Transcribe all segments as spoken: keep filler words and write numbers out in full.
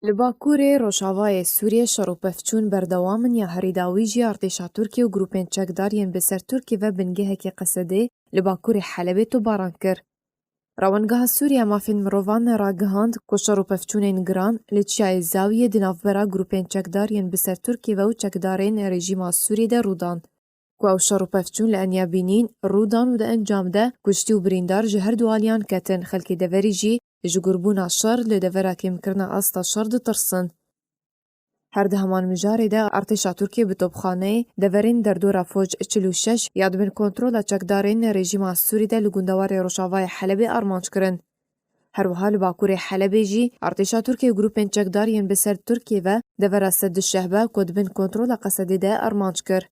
Li Bakurê Rojavayê Sûriyê şer û pevçûn berdewam in ya herî dawî jî artêşa Tirkiyê û grûpên çekdar yên bi ser Tirkiyê ve bingehekî Qesedê li Bakurê Helebê topbaran kir. Rawengeha Sûriya Mafên Mirovan ragihand ku şer û pevçûnên giran li Çiyayê Zawiyê di navbera grûpên çekdar yên bi ser Tirkiyê ve û çekdarên rejîma Sûriyê de rû dan. Ku ew şer û pevçûn li Enyabînîn rû dan û di encam de kuştî û birîndar ji her du aliyan ketin, xelkê deverî jî ji gurbûna şer li devera kêmkirina asta şer ditirsin. Her di heman mijarê de artêşa Tirkiyê bi topxaneyê deverên derdora Foc çil û şeş ya di bin kontrola çekdarên rejîma Sûrî de li gundewarê rojavayê Helebê armanc kirin. Her wiha li bakurê Helebê jî artêşa Tirkiyê grûpên çekdar yên bi ser Tirkiyê ve devera Sed Şehbe ku di bin kontrola Qesedê de armanc kir.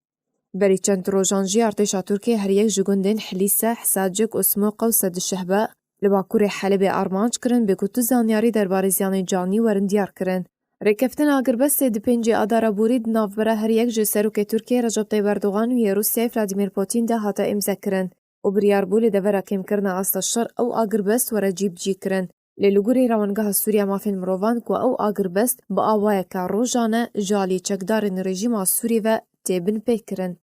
Berî çend rojan jî artêşa Tirkiyê her yek ji gundên Hilîse, Hesacik, Usmuqe û Sed Şehbe li bakurê Helebê armanc kirin, bê ku tu zanyarî derbarê ziyanên canî werin diyar kirin. Rêkeftina agirbestê di pêncê Adara borî di navbera her yek ji serokê Tirkiyê Recep Tayyip Erdogan û yê Rûsyayê Vladimir Putin de hate îmzekirin û biryar bû li devera kêmkirina asta şer ew agirbest were cîbicî kirin. Lê li gorî Rawengeha Sûriya Mafên Mirovan ku ew agirbest bi awayeke rojane ji alî çekdarên rejîma Sûrî ve tê binpêkirin.